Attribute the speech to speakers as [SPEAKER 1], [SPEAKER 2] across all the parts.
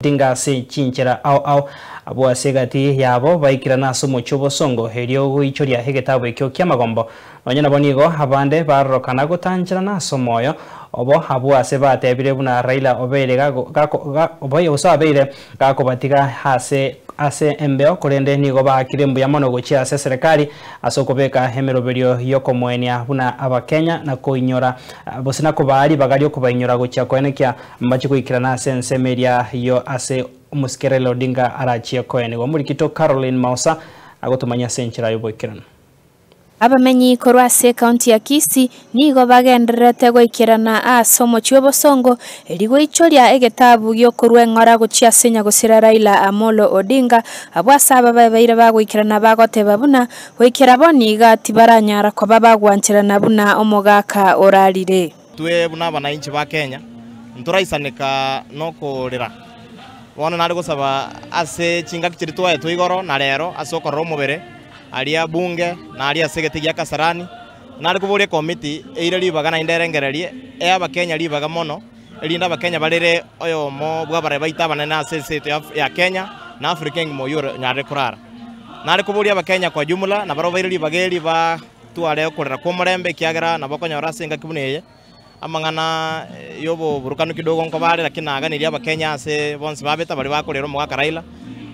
[SPEAKER 1] Odinga ase chinchera ao ao. Abwo ase egati yabo baikirana ase omochie obosongo, erio goichoria egetabu ekio ki'amagombo. Nonya nabo nigo abande barorokana gotancherana ase omoyo obo, abwo ase batebire buna Raila obeire gose abeire gakobatiga ase ase embeo, korende nigo baakire mbuya mono gochia ase eserekari ase okobeka emeroberio y'okomoenia buna Abakenya na koinyora gose na kobaa ribaga ri'okobainyora gochia koenekia Mbache goikerana ase ensemo eria yo ase omosike Raila Odinga arachie koenigwa. Omorikito Caroline Maosa agotomanyia ase enchera y'oboikeranu.
[SPEAKER 2] Abamenyi korwa ase ekaunti ya Kisii nigo bagendererete goikerana ase omochie obosongo erio goichoria egetabu gi'okorua eng'ora gochia ase nyagosira Raila Amolo Odinga abwo ase aba babeire bagoikerana bagoteba buna goikera bono iga tibaranyara koba bagwancherana buna omogaka orarire.
[SPEAKER 3] Intwe buna abanainchi ba Kenya ntoraisaneka nokorera. Bono nare gosaba ase chingaki chiria twaetwe igoro na rero ase okorora omobere aria bunge na aria ase egete gia Kasarani, nare koboria ekomiti eire ribaga naende erengererie ee abakenya ribaga mono erinde abakenya barere oyomo bw'abarai baito abanene ase ense yaito ya Kenya na Africa engima oyio onyarire korara. Nare koboria abakenya kwa jumla nabarabwo baire ribaga eri ba. Tware okorera kw'omorembe, ekiagera nabo okonyora ase engaki buna eye amang'ana y'oboburukanu kidogo nkoba are, lakini naganirie Abakenya ase bonsi babete baria bakorera omogaka Raila,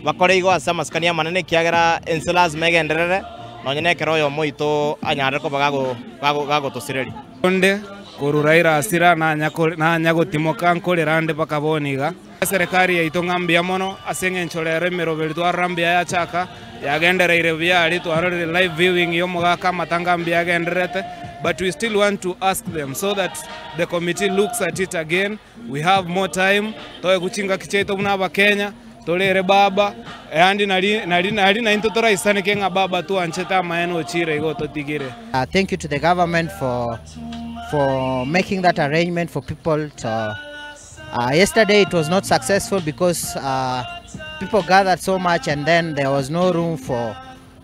[SPEAKER 3] bakore igo ase amasikani amanene ekiagera ense lazima egenderere nonye na ekero oyomo oito anyarire koba gago gago gagotosireria.
[SPEAKER 4] Onde korwa Raila asira nanya nanya gotimoka nkorera ande mpaka bono iga. Eserekari yaito ng'a mbuya mono ase eng'encho rero emeroberi twarora mbuya yachaka, yagendereire buya aria twarorire live viewing y'omogaka amatanga mbuya agendererete, but we still want to ask them so that the committee looks at it again, we have more time, toegwe chingaki chiaito buna abakenya, torere baba, yaani nari nari nari naintwe toraisaneke ng'a baba twanchete amaene ochire igo ototigire.
[SPEAKER 5] Thank you to the government for for making that arrangement for people to Uh, yesterday it was not successful because uh, people gathered so much and then there was no room for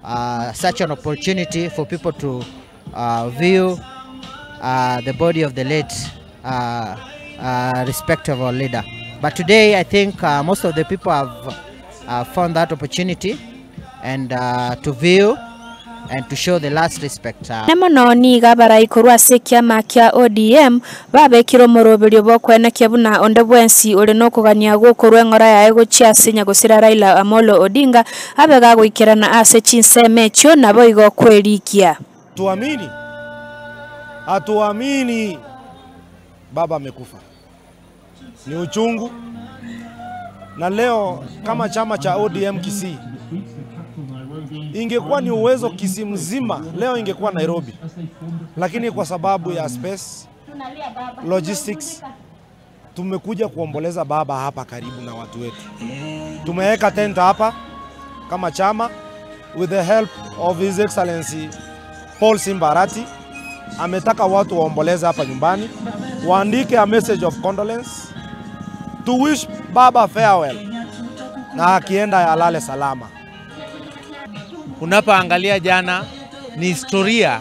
[SPEAKER 5] uh, such an opportunity for people to uh, view uh, the body of the late uh, uh, respectable leader. But today I think uh, most of the people have uh, found that opportunity and uh, to view and to show the last respect.
[SPEAKER 2] Na mono nigo abarai korwa ase ekiama kia ODM babekire omoroberio bw'okoenekia buna onde bwensi ore nokogania gw'okorua eng'ora yaye gochia ase nyagosira Raila Amolo Odinga abe gagoikerana ase chinsemo echio naboigo kwerikia.
[SPEAKER 6] Hatuamini, hatuamini baba amekufa. Ni uchungu, na leo kama chama cha ODM Kisii, ingekuwa ni uwezo Kisii mzima leo ingekuwa Nairobi, lakini kwa sababu ya space logistics tumekuja kuomboleza baba hapa karibu na watu wetu. Tumeweka tent hapa kama chama with the help of His Excellency Paul Simba Arati. Ametaka watu waomboleze hapa nyumbani, waandike a message of condolence to wish baba farewell, na akienda alale salama.
[SPEAKER 7] Unapoangalia jana ni historia,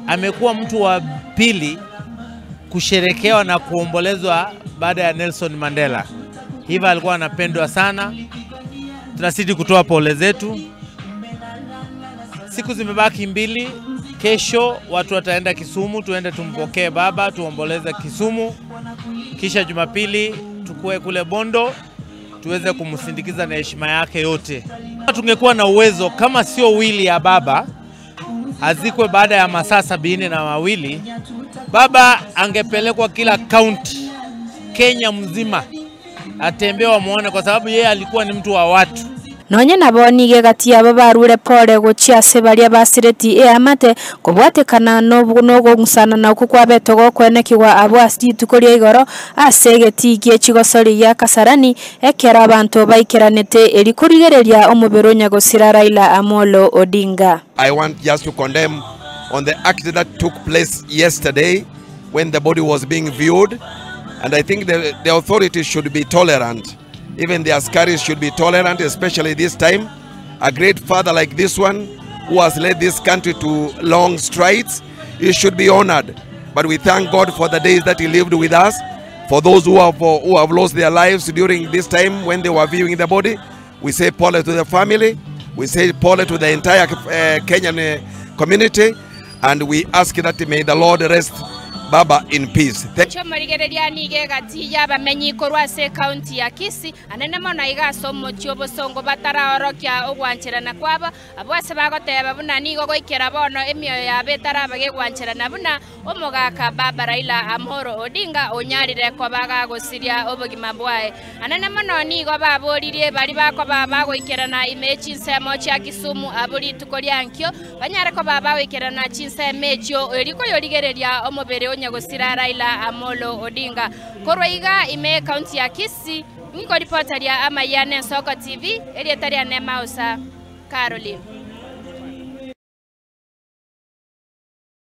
[SPEAKER 7] amekuwa mtu wa pili kusherekewa na kuombolezwa baada ya Nelson Mandela. Hivyo alikuwa anapendwa sana. Tunazidi kutoa pole zetu. Siku zimebaki mbili. Kesho watu wataenda Kisumu, tuende tumpokee baba, tuomboleze Kisumu. Kisha Jumapili tukue kule Bondo tuweze kumsindikiza na heshima yake yote. Tungekuwa na uwezo kama sio wili ya baba azikwe baada ya masaa 72, baba angepelekwa kila kaunti Kenya mzima atembee wamuone, kwa sababu yeye alikuwa ni mtu wa watu.
[SPEAKER 2] Nonye nabo nigo egati yabo barure pore gochia ase baria basireti eamate, kobwatekana nogong'usanana okwo kwabete gokwenekigwa abwo ase rituko ria igoro ase egetii gie chigosori gia Kasarani, ekero abanto baikeranete eri korigereria omobere o nyagosira Raila Amolo Odinga.
[SPEAKER 8] I want just to condemn on the act that took place yesterday when the body was being viewed and I think the, the authorities should be tolerant. Even the askaris should be tolerant, especially this time. A great father like this one who has led this country to long strides, he should be honored. But we thank God for the days that he lived with us. For those who have, who have lost their lives during this time when they were viewing the body, we say pole to the family, we say pole to the entire Kenyan community, and we ask that may the Lord rest Baba in peace. Thank
[SPEAKER 2] Chiomorigereria niga egati y'abamenyi korwa ase ekaunti ya Kisii anene mono iga ase omochie obosongo bataraorokia ogwancherana kwabo abwo ase bagoteba buna nigo goikera bono emioyo yabo etaraba gegwancherana buna omogaka baba Raila Amolo Odinga onyarire koba gagosiria obogima bwaye. Anene mono nigo baboririe bari bakoba bagoikerana ime chinsemo chia Kisumu abo rituko riankio banyare koba bagoikerana chinsemo echio erikoyorigereria omobere onyagosira Raila Amolo Odinga. Korwa iga ime ekaunti ya Kisii niko ripota ria Amaya ne Nsoko TV erieta ria Nemausa Caroline.